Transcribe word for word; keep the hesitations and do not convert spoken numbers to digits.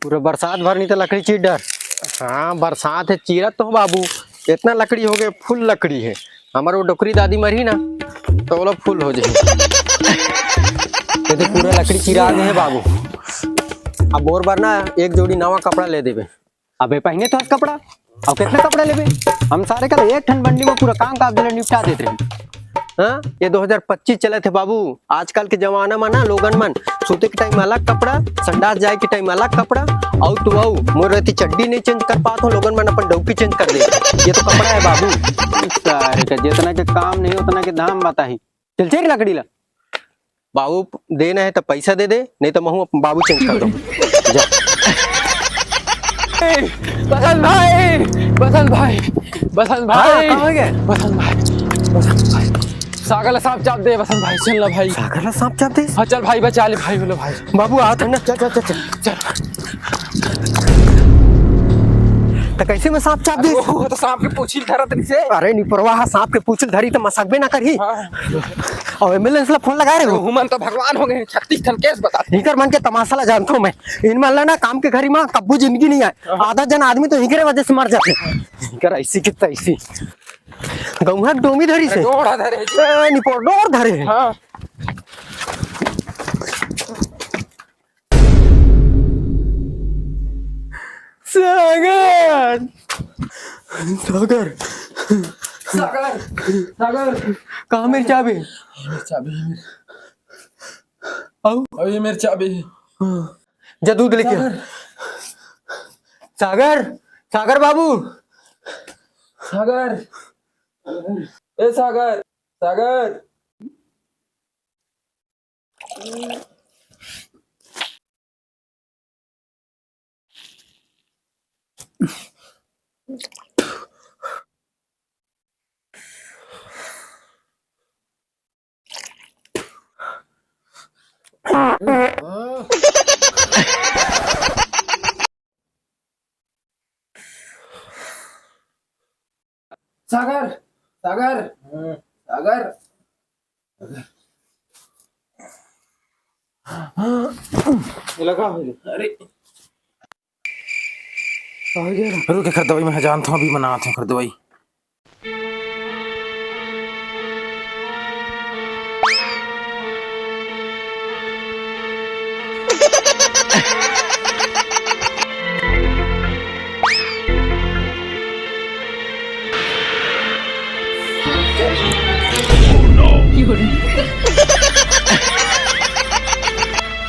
पूरा बरसात भर नहीं तो लकड़ी चीर डर। हाँ, बरसात हे, चीरत तो हो बाबू, इतना लकड़ी हो गए, फुल लकड़ी हे। हमर वो डोकरी दादी मरही ना, तो ओला फुल हो जाही। ये तो पूरा लकड़ी चिरा गए हे बाबू। अब बोर बर ना एक जोड़ी नवा कपड़ा ले देबे। अबे पहने तो हस कपड़ा, अउ कितना कपड़ा लेबे? हम सारे कल एक ठन बंडी में पूरा काम काज ला निपटा देत रहे। हाँ, ये दो हज़ार पच्चीस चलत हे बाबू। आजकल के जमाना में ना लोगन मन सूते के टाइम अलग कपड़ा, संडास जाए के टाइम अलग कपड़ा, अउ तो अउ मोर रहती चड्डी नहीं चेंज कर पात हो, लोगन मन अपन डौकी चेंज कर दे। ये तो कपड़ा हे बाबू। सारे का जितना के काम नहीं उतना के दाम बताही। चल चल लकड़ी ला। बाबू देना है तो पैसा दे दे, नहीं तो महू बाबू चेंज कर दो। जा। ए, बसंत भाई, बसंत भाई, बसंत हाँ, भाई, का हो गया? बसंत भाई, बसंत भाई, सागर ला सांप चाप दे बसंत भाई, चल ना भाई। सागर ला सांप चाप दे? हाँ, चल भाई, बचा ले भाई, बोलो भाई। बाबू, आ तो ना। चल, चल, चल, चल। चल। तो कैसे में सांप चाप दे? अरे, वो तो सांप के पूछी धरत रही से। अरे, निपरवा हा सांप के पूछी धरी तो मसकबे ना करही। हाँ। अउ एम्बुलेंस ला फोन लगाए रहे हो? हुमन तो भगवान हो गए, छत्तीस ठन केस बता। इनकर मन के तमाशा ला जानथों मैं। इन मन ला ना काम के घरी मा कब्बू जिंदगी नहीं आए। आधा जन आदमी तो इनकरे वजह से मर जाथे। इनकर ऐसी की तैसी। गौहा डोमी धरी से। डोड़ा धरे। ए, निपोर डोर धरे। हाँ। सागर। सागर। सागर। सागर। कहाँ मेरी चाबी? चाबी। आओ। अभी मेरी चाबी। हाँ। जा दूध लेके आ। सागर। सागर, सागर बाबू। सागर। ए सागर, सागर। सागर, सागर, सागर। ये लगा हो। अरे। रुक, एकर दवाई मैं जानत हूँ, अभी बनात हूँ एकर दवाई।